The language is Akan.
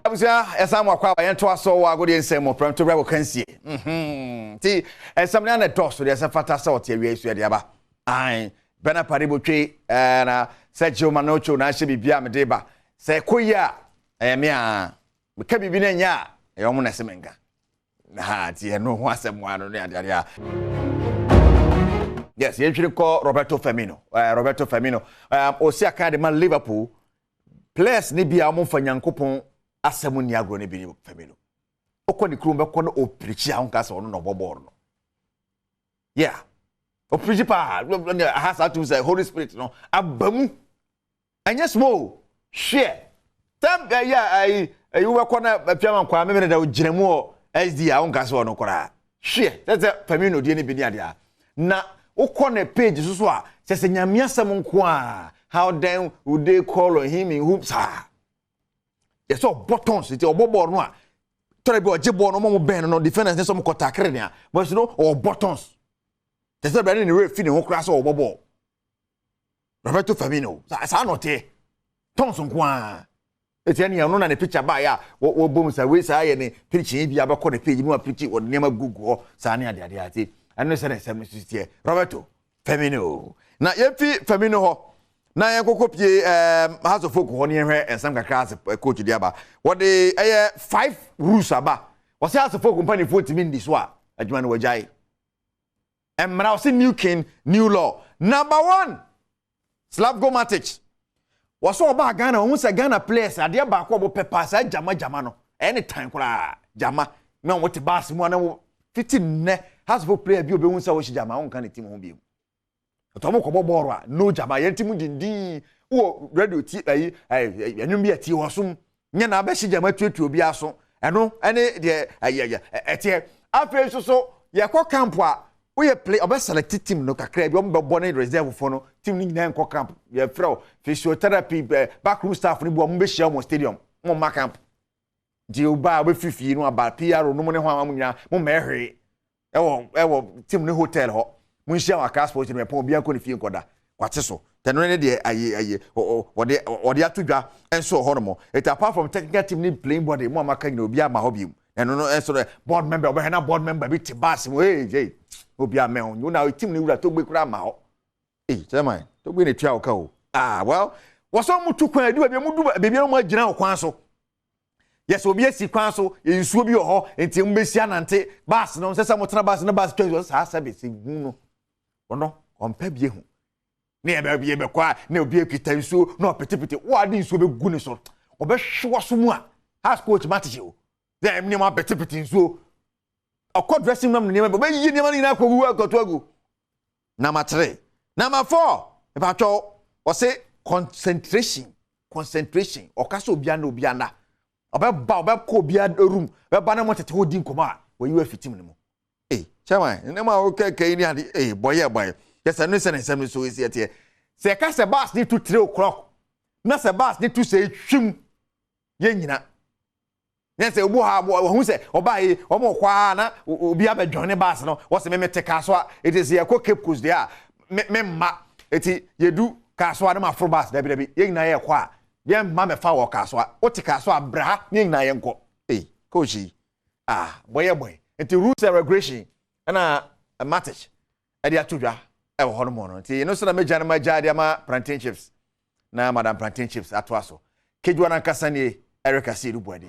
Abusua, yɛsan mu akɔ aba, yɛntoa so wɔ agodeɛ nsɛm mu prɛmto berɛ wɔ kansie nti ɛnsɛm no ana ɛdɔɔso deɛ sɛ fata sɛ ɔte awia yi so yɛde aba. Ae, Bernard Pari Botwe na Sergio Manocho na ahyɛ biribi a mede ba sɛ ɛkɔ yi a ɛyɛ me a meka biribi no ɛnyɛ a ɛyɛ ɔmo na ɛsɛ menka ha, nti ɛno ho asɛm ano ne adeade a. Yes, yɛntwere kɔ Roberto Firmino. Roberto Firmino ɔsi akan de ma Liverpool players ne bi a wɔmfa Nyankopɔn asɛm nni agorɔ no bi ne Firmino. Wokɔ ne kurom bɛkɔ no, ɔpirikyi a wonka sɛ ɔno na ɔbɔ bɔɔl no. Yeah, ɔpirikyi paa aha saa tum sɛ Holy Spirit no aba mu. Ɛnyɛ small hwɛ tam ɛyɛ ayi ɛyi wobɛkɔ na afiama nkwa memene da ogyina mu wɔ sd a wonka sɛ ɔno koraa. Hwɛ sɛ Firmino deɛ no bi ne adeɛ a na wokɔ ne page so so a sɛ Nyame asɛm nko a, "How then would they call on him in whom?" Saa yɛ sɛ ɔbɔ tons nti ɔbɔ bɔɔl no a tɔrɔ bi ɔgye bɔɔl no, ɔmo bɛn no defenders ne sɛ ɔmo kɔ tackle nea bɔs no ɔbɔ tons kyɛ sɛ bɛrɛ ne werɛ fi ne ho koraa sɛ ɔbɔ bɔɔl. Roberto Firmino saa na ɔteɛ, tons nko a eti ɛni ɛno na ne picture baa yɛ a wɔbɔ mu sa wei saa yɛ ne picture yi bi abɛkɔ ne page mu a picture wɔde nneɛma gugu hɔ saa ne adeade ate. Ɛno sɛ ne nsɛm no so teɛ. Roberto Firmino na yɛmfi Firmino hɔ na yɛnkɔkɔ pie Hearts of Oak hɔ ne yɛhwɛ nsɛm kakra ase. Coach de aba, wɔde ɛyɛ five rules aba. Wɔsɛ Hearts of Oak mpanimfoɔ ntumi ndi so a, adwuma no wɔgyae. Mmara wɔsɛ new king, new law. Number one, Slavko Matic wɔsɛ ɔbaa Ghana, wɔn sɛ Ghana players adeɛ baako a wɔpɛ paa saa gyama gyama no ɛyɛ ne tan koraa gyama na wɔn te baasi mu a na wɔn fiti nnɛ Hearts of Oak player bi a obehu sɛ wɔhyɛ gyama, wɔn nka ne team ho bio. Ɔtɔ mo kɔbɔ bɔɔlo a, no gyama. Yɛn ti mu dindin wɔ radio ti ɛyi ɛyi ɛnwom bi ɛti wɔ som nyɛ na abɛhyɛ gyama tuatua obi aso. Ɛno ɛne deɛ ɛyɛ ɛteɛ. Afei nso so yɛkɔ camp a, woyɛ play ɔbɛ select team no kakra bi, ɔmo bɛbɔ ne reserve fo no. Team no nyinaa nkɔ camp. Yɛfrɛ o physiotherapy backroom staff no bi, ɔmo bɛhyia ɔmo stadium, mo mma camp. Nti ɔba a ɔbɛfiri fie no aba pr no mo ne ho a mo nyinaa mo mma ɛhwee ɛwɔ team ne hotel hɔ. Mo nhyia wɔ Accra Sports no ɛpɔn, obiara nkɔ ne fie nkɔda kwate so. Tɛno ne deɛ ayi ayi wɔde ato dwa nso wɔ hɔnom. Eti apart from technical team ne playing body mo a maka nyina, obiara ma hɔ bio. Ɛno no nso no board member ɔbɛhwɛ na board member bi te baasi mu. Ee ee, obiara mɛ ho na team ne wura Togbe kura ma hɔ. Ee, chairman Togbe ne tua ɔka o. Ah well, wɔsɔ mo tu kwan edi baabi a mo du baabi a mo agyina wɔ kwan so. Yɛsɛ obi asi kwan so, nsuo bi wɔ hɔ nti mo bɛsi anante baasi no sɛ mo tena baasi no, baasi twa nsuo saa service hu no, ɔno ɔmpɛ bi ehu ne yɛ bɛ yɛ bɛkɔ a na obi ekita nsuo na ɔpetepete wɔade nsuo bɛgu ne so, ɔbɛhwe wɔ so mu a. Hearts coach Matic o sɛ nneɛma petepete nsuo ɔkɔ dressing room, nneɛma bi ɔbɛyi nneɛma no nyinaa kɔ wu akɔto agu. Number three, number four, ìbàtɔ ɔsɛ concentration, concentration. Ɔka sɛ obiara na obiara na ɔbɛba ɔbɛkɔ obiara room ɔbɛba na mo tete hɔ di nkɔmɔ a wɔyi wɔ afi team no mu. Ee, chairman, nneɛma a wɔkɛkɛ yi ni ade ee bɔyɛ bɔyɛ yɛsɛ no sɛ ne nsɛm no so esi ɛteɛ sɛ ɛka sɛ bus ne tu 3 o'clock na sɛ bus ne tu sɛ etwim yɛn nyina nyɛ sɛ obi ha wɔn sɛ ɔbaa yi wɔn kɔ a na obi abɛdwɔn ne bus no, wɔsɛ mɛmɛ te kaa so a eti sɛ yɛkɔ Cape Coast deɛ a mɛ mma eti yɛdu kaa so a ne ma foro bus. Dabi dabi, yɛn nyinaa yɛ kɔ a yɛn mma mɛfa wɔ kaa so a wote kaa so a bra ne yɛn nyinaa yɛn kɔ. Ee, coach yi, ah, bɔyɛ bɔyɛ. Nti rules and regulation ɛna Matic ɛde ato dwa ɛwɔ hɔ nom no. Nti ɛno nso na mɛgya no magya de ama plantain chips na Madam Plantain Chips atoa so. Kejuwa nankasa nie, Eric Asiedu Buadi.